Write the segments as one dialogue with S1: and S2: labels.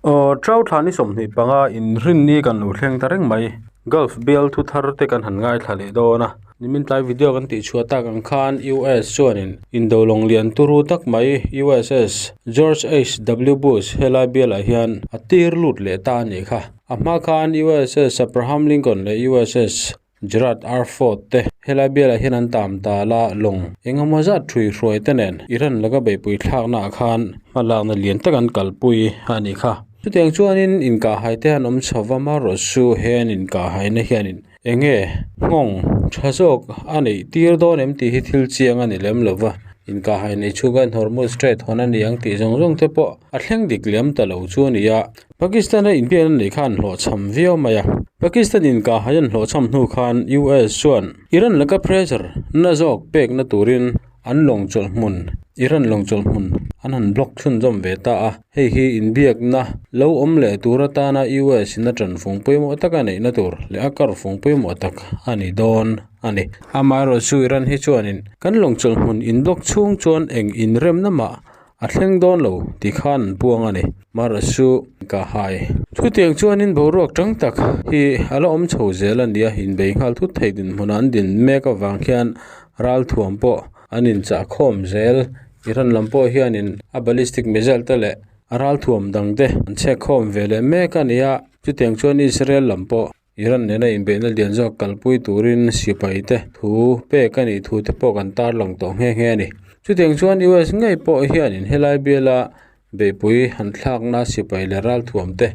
S1: Aw Trau thla ni 25 inrinni kan lo thleng ta reng mai. Gulf bial thu thar te kan han ngaithla leh dawn a. Nimin tlai video kan tih chhuah tak ang khan US chuanin indo lawng lian turu tak mai USS George HW Bush helai bialah hian a tir lut leh ta a nih kha. A hma khan USS Abraham Lincoln leh USS Gerald R. Ford te helai bialah hian an tam tal a, lawng engemaw zat ṭhui hruai te nen Iran laka beihpui thlaknaah khan hmalakna lian tak an kalpui a nih kha. Chutiang chuanin inkahhai te an awm chho va, amaherawhchu he an inkahhaina hianin eng nge nghawng tha zawk a neih tir dawn em tih hi thil chiang a ni lem lo va, inkahhai nei chhung khan Hormuz Strait hawn a ni ang tih zawng zawng te pawh a thleng dik lem ta lo chu a ni a. Pakistan a inbiakna neih khan hlawhchham viau mai a. Pakistan inkahhai an hlawhchham hnu khan US chuan Iran laka pressure na zawk pekna turin an lawng chawlh hmun Iran lawng chawlh hmun an han block chhunzawm ve ta a. Hei hi inbiakna lo awm leh tur atana US in a tanfung pawimawh taka neihna tur leh a karfung pawimawh tak a ni dawn a ni. Amaherawhchu Iran hi chuanin kan lawng chawlh hmun in block chhung chuan eng inremna mah A thleng dawn lo tih khan an puang a ni. Marasu ka hai. Chutiang chuanin boruak tang tak hi a la awm chho zel a nia, inbei nghal thut thei dinhmunah an din mek avang hian ralthuam pawh an inchah khawm zel. Iran lam pawh hianin a ballistic missile te leh a ralthuam dang te an chhek khawm ve leh mek a nia, chutiang chuan Israel lam pawh Iran nena inbeihna lian zawk kalpui turin sipai te thu pek a nih thu te pawh kan tarlang tawh nghe nghe a ni. Chutiang chuan US ngei pawh hianin helai biala beihpui han thlakna sipai leh ralthuam te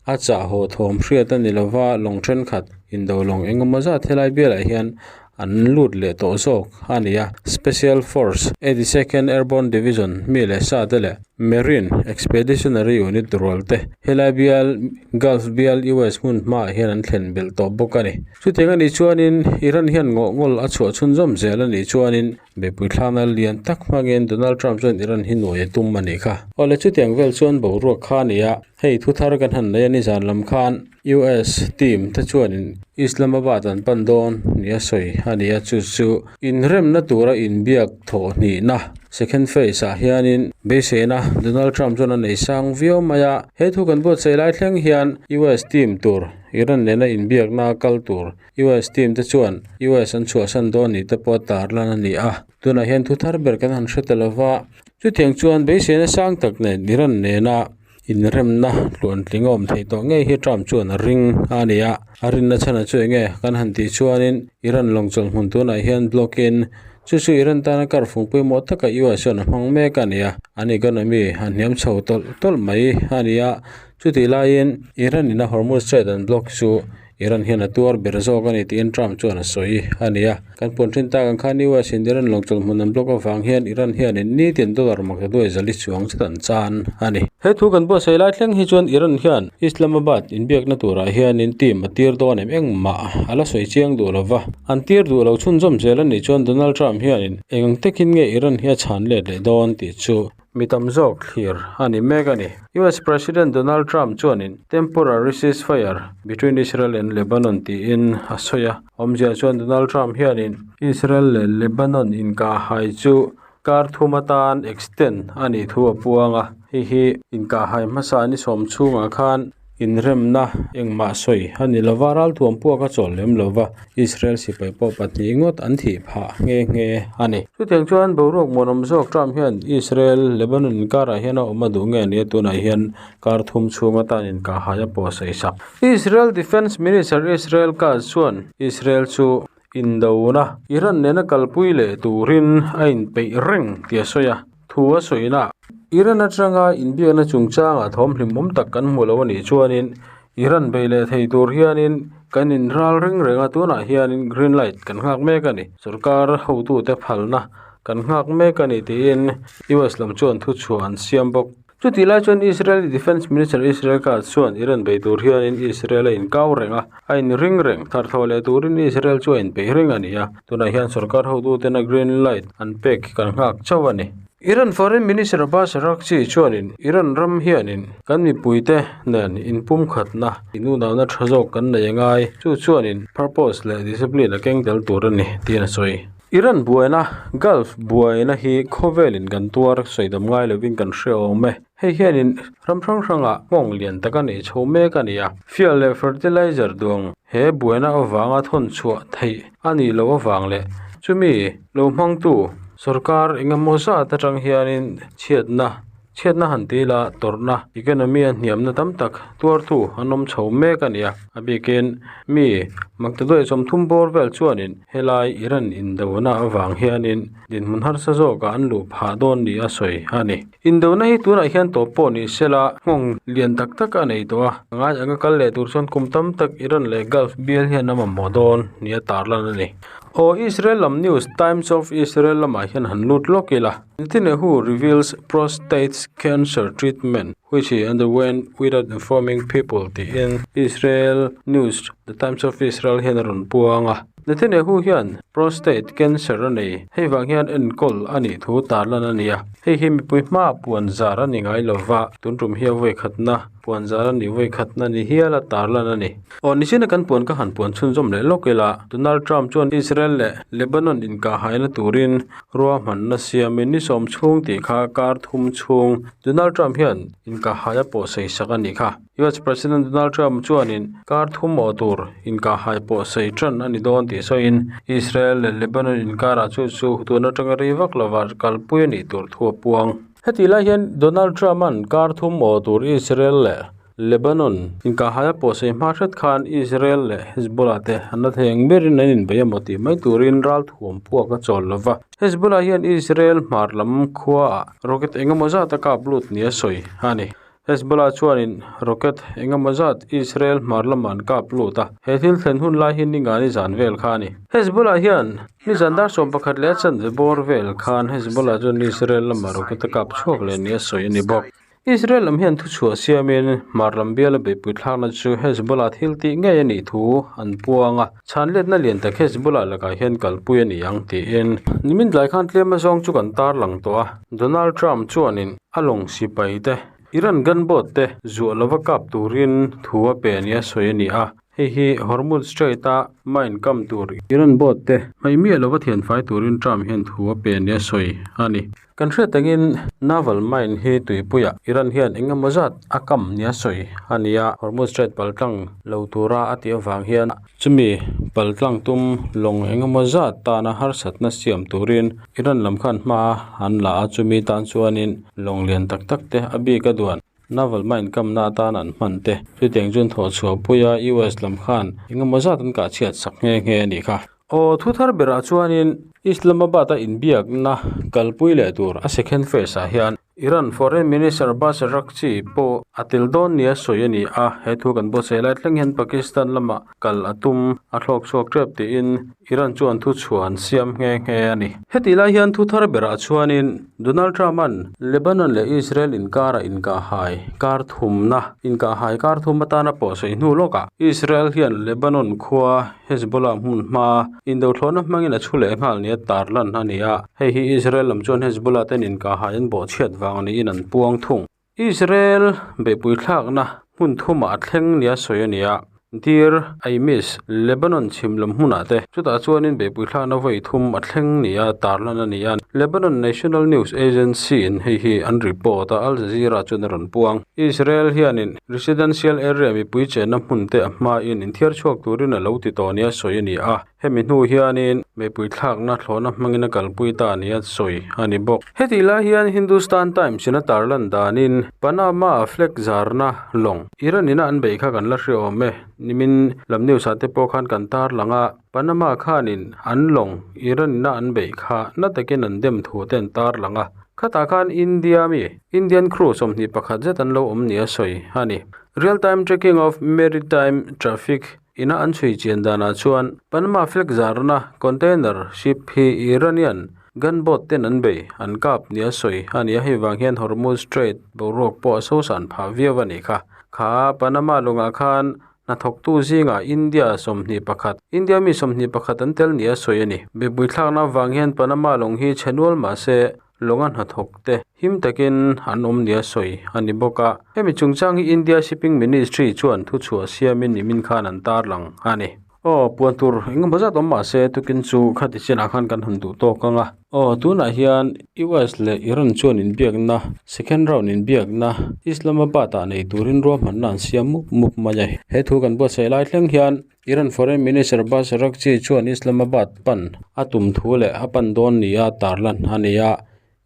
S1: a chah haw thawm hriat a ni lova, lawng thenkhat indo lawng engemaw zat helai bialah hian an lut leh tawh zawk a ni a. Special Force, 82nd Airborne Division mi leh sa te leh Marine Expeditionary Unit rual te helai bial Gulf bial US hmun hmaah hian an thlen belh tawh bawk a ni. Chutiang a nih chuanin Iran hian ngawhngawl a chhuah chhunzawm zel a nih chuanin beihpui thlakna lian tak hmangin Donald Trump chuan Iran hi nuai a tum a nih kha. Awle chutiang vel chuan boruak kha a ni a, hei thu thar kan han nei a ni zan lam khan. US team te chuanin Islamabad an pan dawn nia sawi a ni a, chu chu inremna tura inbiak thawh hnihna second phase ah hianin beiseina Donald Trump chuan a nei sang viau mai a, he thu kan buatsaih lai thleng hian US team tur Iran nena inbiakna kal tur US team te chuan US an chhuahsan dawn ni te pawh tarlan a ni a, tunah hian thu thar ber kan han hre ta lova, chutiang chuan beiseina sang tak nen Iran nena Inremna tluantling a awm theih tawh ngei hi Trump chuan a ring a ni a, a rinna chhan a chu eng nge kan han tih chuanin Iran lawng chawlh hmun tunah hian block in chu chu Iran tana kar fung pawimawh taka US chuan a hmang mek a ni a, an economy a hniam chho tawlh tawlh mai a ni a, chutih laiin Iran in a Hormuz Strait an block chu Iran hian a tuar ber zawk a ni tiin Trump chuan a sawi a ni a. Kan puan thin tak ang khan US in Iran lawng chawlh hmun an block avang hian Iran hianin nitin dollar mak ta duai zali chuang zet an chan a ni. He thu kan buatsaih lai thleng hi chuan Iran hian Islamabad inbiakna turah hianin team a tir dawn em engmah a la sawi chiang duh lo va. An tir duh lo chhunzawm zel a nih chuan Donald Trump hianin eng ang takin nge Iran hi a chhan let leh dawn tih chu Mi tam zawk thlir a ni mek a ni. US President Donald Trump chuanin temporary ceasefire between Israel and Lebanon tiin a sawi a. Awmzia chuan Donald Trump hianin Israel leh Lebanon inkahhai chu kar thum atan extend a nih thu a puang a. Hei hi inkahhai hmasa ni sawm chhungah khan Inremna engmah sawi a ni lova, ralthuam puak a chawl lem lova, Israel sipai pawh pahnih ngawt an thih phah nghe nghe a ni. Chutiang chuan boruak muanawm zawk Trump hian Israel, Lebanon inkarah hian a awm a duh nge nia tunah hian kar thum chhung atan inkahhai a pawh sawi sak. Israel Defence Minister Israel Katz chuan Israel chu indona Iran nena kalpui leh turin a inpeih reng tih a sawi a. Thu a sawina Iran atanga inbiakna chungchangah thawm hlimawm tak kan hmu lo a nih chuanin Iran bei leh thei tur hianin kan inral ring reng a, tunah hianin green light kan nghak mek a ni. Sorkar hotute phalna kan nghak mek a ni tiin US lam chuan thuchhuah an siam bawk. Chutih lai chuan Israeli Defence Minister Israel Katz chuan Iran bei tur hianin Israel a inkau reng a, a inring reng. Tharthlawh leh turin Israel chu a inpeih reng a ni a, tunah hian sorkar hotuten a green light an pek hi kan nghak chauh a ni. Iran Foreign Minister Abbas Araghchi chuanin Iran ram hianin kan mipuite nen inpumkhatna, inunauna tha zawk kan nei a ngai, chu chuanin purpose leh discipline a keng tel tur a ni, tiin a sawi. Iran buaina, Gulf buaina hi khawvelin kan tuar sawidam ngai lovin kan hre awm e. Hei hianin ram hrang hrangah nghawng lian tak a neih chho mek a ni a. Fuel leh fertilizer duang he buaina avanga thawn chhuah theih a nih loh avang leh chumi lo hmangtu sorkar engemaw zat atang hianin chhiatna chhiatna han ti ila tawrhna economy a hniamna tam tak tuartu an awm chho mek a ni a. A bikin mi maktaduai 30 bawr vel chuanin helai Iran indona avang hianin dinhmun harsa zawkah an luh phah dawn ni a sawi a ni. Indona hi tunah hian tawp pawh ni sela nghawng lian tak tak a nei tawh a, ngai anga kal leh tur chuan kum tam tak Iran leh Gulf bial hian a mamawh dawn nia tarlan a ni. Aw Israel lam news Times of Israel lamah hian han lut lawk ila, Netanyahu reveals prostate cancer treatment which he underwent without informing people tiin Israel news The Times of Israel hian a rawn puang a. Netanyahu hian prostate cancer a nei, hei vang hian enkawl a nih thu tarlan a ni a. Hei hi mipui hmaah puan zar a ni ngai lova, tun tum hi a vawi khatna, puan zar a nih vawi khatna ni hial a tarlan a ni. Aw, nichina kan puan ka han puan chhunzawm leh lawk ila, Donald Trump chuan Israel leh Lebanon inkahhaina turin ruahmanna siamin ni sawm chhung tih kha kar thum chhung Donald Trump hian inkahhai a pawh sawi sak a nih kha. US President Donald Trump chuanin kar thum awh tur inkahhai pawh sawi tan a ni dawn tih sawiin Israel leh Lebanon inkarah chu chu tun atanga rei vak lova kalpui a nih tur thu a puang. Hetih lai hian Donald Trump-a'n kar thum awh tur Israel leh Lebanon inkahhai a pawh sawi hma hret khan Israel leh Hezbollah te an la thei ang berin an inbei emaw tih mai turin ralthuam puak a chawl lova. Hezbollah hian Israel hmar lam khuaah rocket engemaw zat a kap lut nia sawi a ni. Hezbollah chuanin rocket engemaw zat Israel hmar lamah an kap lut a, he thil thlen hun lai hi ningani zan vel kha a ni. Hezbollah hian nizan dar 11 leh a chanve bawr vel khan Hezbollah chuan Israel lamah rocket a kap chhuak leh nia sawi a ni bawk. Israel lam hian thuchhuah siamin hmar lam biala beihpui thlakna chu Hezbollah thil tih ngei a nih thu an puang a, chhanletna lian tak Hezbollah lakah hian kalpui a ni ang tiin. Nimin tlai khan tlem azawng chu kan tarlang tawh a, Donald Trump chuanin a lawng sipai te, Iran gunboat te zuah lova kap turin thu a pe nia sawi a ni a, hei hi Hormuz Strait a mine kam tur Iran boat te hmaih miah lova thianfai turin Trump hian thu a pe nia sawi a ni. Kan hriat angin naval mine hi tuipuiah Iran hian eng emaw zat a kam nia sawi a ni a, Hormuz Strait paltlang lo tura a tih avang hian Chumi paltlang tum lawng engemaw zat tana harsatna siam turin Iran lam khan hma an la a, chumi tan chuanin lawng lian tak tak te a bik a duan naval mine kamna atan an hman te chutiang chuan thawh chhuah pui a US lam khan engemaw zat an kah chhiat sak nghe nghe a nih kha. Aw thu thar berah chuanin Islamabad a inbiakna kalpui leh tur a second phase ah hian Iran Foreign Minister Abbas Araghchi pawh a tel dawn nia sawi a ni a, he thu kan buatsaih lai thleng hian Pakistan lama kal a tum a thlawk chhuak tep tiin Iran chuan thu chhuah an siam nghe nghe a ni. Hetih lai hian thu thar berah chuanin Donald Trump-a'n Lebanon leh Israel inkara inkahhai kar thumna inkahhai kar thum atana pawh sawi hnu lawkah Israel hian Lebanon khua Hezbollah hmun hma indothlawhna hmangin a chhu leh nghal nia tarlan a ni a, hei hi Israel lam chuan Hezbollah ten inkahhai an bawhchhiat vang niin an puang thung. Israel beihpui thlakna hmun thumah a thleng nia sawi a ni a, Deir Aymis, Lebanon chhim lam hmunah te chutah chuanin beihpui thlakna vawi thum a thleng nia tarlan a ni a, Lebanon National News Agency in hei hi an report a, Al Jazeera chuan a rawn puang. Israel hianin residential area mipui chenna hmun te a hmain inthiar chhuak turin a lo ti tawh nia sawi a ni a, hemi hnu hianin mipui thlakna thlawhna hmangin a kalpui ta nia sawi a ni bawk. Hetih lai hian Hindustan Times in a tarlan danin Panama flag zarna lawng Iran ina an beih kha kan la hre awm e, nimin lam news ah te pawh khan kan tarlang a, Panama khanin an lawng Iran ina an beih kha na takin an dem thu te an tarlang a, khatah khan India mi Indian crew 21 zet an lo awm nia sawi a ni. Real time tracking of maritime traffic ina an chhui chian danah chuan Panama flag zarna container ship hi Iranian. Gunboat ten an bei, an kap nia sawi a ni a, hei vang hian Hormuz Strait boruak pawh a sosan phah viau a nih kha. Kha Panama lungah khan hnathawktu zingah India 21, India mi 21 an tel nia sawi a ni. Beihpui thlakna avang hian Panama lawng hi chhe nual mah se lawnga hnathawk te him takin an awm nia sawi a ni bawk a. Hemi chungchang hi India Shipping Ministry chuan thuchhuah siamin nimin khan an tarlang a ni. Aw, puan tur engemaw zat awm mah se tukin chu khati chinah khan kan han duh tawk ang a. Aw, tunah hian US leh Iran chuan inbiakna, second round inbiakna Islamabad ah nei turin ruahmanna an siam mup mup mai a. He thu kan buatsaih lai thleng hian Iran Foreign Minister Abbas Araghchi chuan Islamabad pan a tum thu leh a pan dawn nia tarlan a ni a.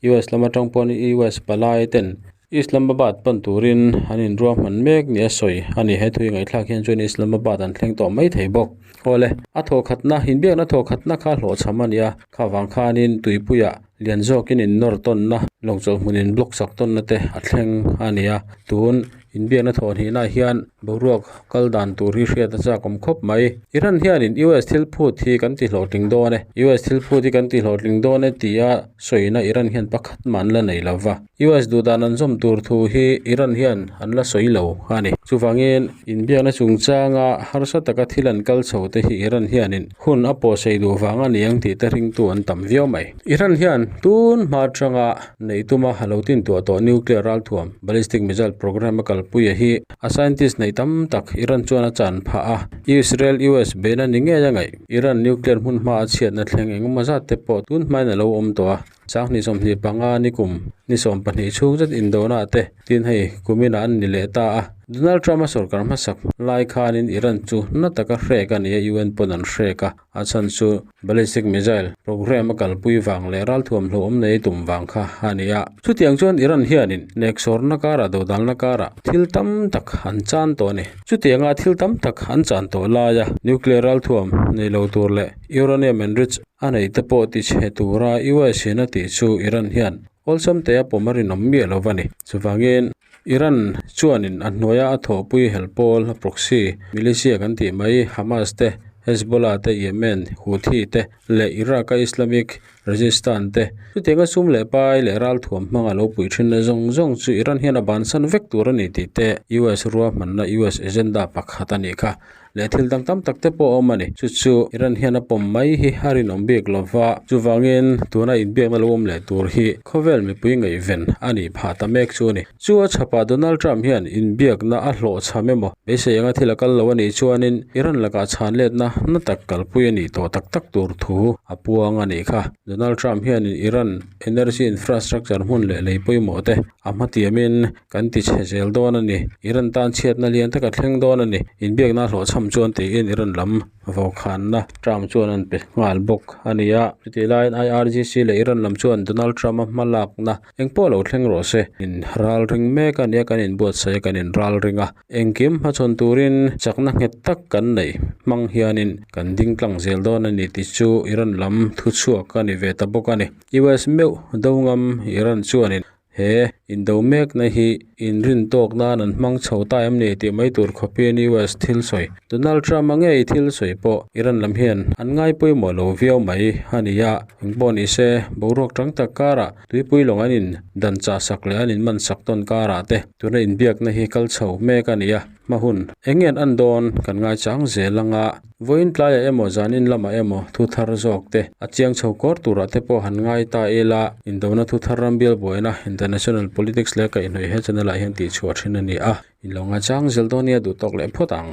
S1: US lam atang pawhin US palai ten Islamabad pan turin an inruahman mek nia sawi a ni. He thui ngaihthlak hian chuan Islamabad an thleng tawh mai thei bawk. Awle, a thawhkhatna, inbiakna thawhkhatna kha hlawhchham a ni a, kha vang khanin tuipuiah lian zawkin innawr tawnna, lawngchawlh hmun in block sak tawnna te a thleng a ni a. Tun inbiakna thawhhnihnaah hian boruak kal dan tur hi hriat a chak awm khawp mai. Iran hianin US thil phut hi kan ti hlawhtling dawn e, US thil phut hi kan ti hlawhtling dawn e tia sawina Iran hian pakhat mah an la nei lo va. US duhdan an zawm tur thu hi Iran hian an la sawi lo a ni. Chuvangin inbiakna chungchanga harsa taka thil an kal chho te hi Iran hianin hun a pawhsei duh vang a ni ang tih te ringtu an tam viau mai. Iran hian tun hma atanga neih tuma a lo tintuah tawh nuclear ralthuam, ballistic missile program a kalpuia hi a scientist neih tam tak Iran chuan a chan phah a. Israel US beihna ni ngei a ngaih. Iran nuclear hmun hma a chhiatna thleng engemaw zat te pawh tun hmain a lo awm tawh a. 2025 ni kum ni 12 chhung zet indona te tin hei kuminah an ni leh ta a. Donald Trump a sorkar hmasak lai khanin Iran chu na taka hrek a ni a, UN pawn an hrek a. A chhan chu ballistic missile program a kalpui vang leh ralthuam hlauhawm nei tum vang kha a ni a. Chutiang chuan Iran hianin neksawrna karah dodalna karah thil tam tak an chan tawh a ni. Chutianga thil tam tak an chan tawh laia nuclear ralthuam nei lo tur leh uranium enrich a neih te pawh tichhe tura US in a tih chu Iran hian awlsam te a pawm a rinawm miah lo va ni. Chuvangin Iran chuanin a hnuaia a thawhpui hel pawl proxy militia kan tih mai Hamas te, Hezbollah te, Yemen Houthi te leh Iraq-a Islamic Resistance te chutianga sum leh pai leh ralthuam hmanga lo pui thinna zawng zawng chu Iran hian a bansan vek tur a ni tih te US ruahmanna US agenda pakhat a nih kha. Leh thil dang tam tak te pawh a awm a ni. Chu chu Iran hian a pawm mai hi a rinawm bik lo va, chuvangin tuna inbiakna lo awm leh tur hi khawvel mipui ngaihven a nih phah ta mek chu a ni. Chu a chhapah Donald Trump hian inbiakna a hlawhchham emaw beisei anga thil a kal lo a nih chuanin Iran lakah chhanletna na tak kalpui a nih tawh tak tak tur thu a puang a nih kha. Donald Trump hianin Iran energy infrastructure hmun leh lei pawimawh te a hmatiamin kan ti chhe zel dawn a ni. Iran tan chhiatna lian tak a thleng dawn a ni. Inbiakna hlawhchham chuan tiin Iran lam vawkhanna Trump chuan an pe nghal bawk a ni a. Chutih laiin IRGC leh Iran lam chuan Donald Trump-a hmalakna eng pawh lo thleng rawh se. In ral ring mek a nia, kan inbuatsaih a, kan in ral ring a. Engkim hmachhawn turin chakna nghet tak kan neih hmang hianin kan ding tlang zel dawn a ni tih chu Iran lam thuchhuak a ni ve ta bawk a ni. US meuh do ngam Iran chuanin He indo mekna hi inrin tawk nan an hmang chho ta em ni tih mai tur khawpin US thil sawi Donald Trump a ngei thil sawi pawh Iran lam hian an ngai pawimawh lo viau mai a ni a. Engpawh ni se, boruak tang tak karah tuipui lawng an in dan chah sak leh an in man sak tawn karah te tuna inbiakna hi kal chho mek a ni a. Hma hun eng nge an an dawn kan ngaichang zel anga vawiin tlaiah emaw zanin lamah emaw thu thar zawk te a chiang chho kawr turah te pawh han ngai ta ila indona thu thar ram bial buaina international politics leh kaihhnawih he channel ah hian tihchhuah thin a ni a, in lo ngaichang zel dawn nia duh tawk leh phawt ang.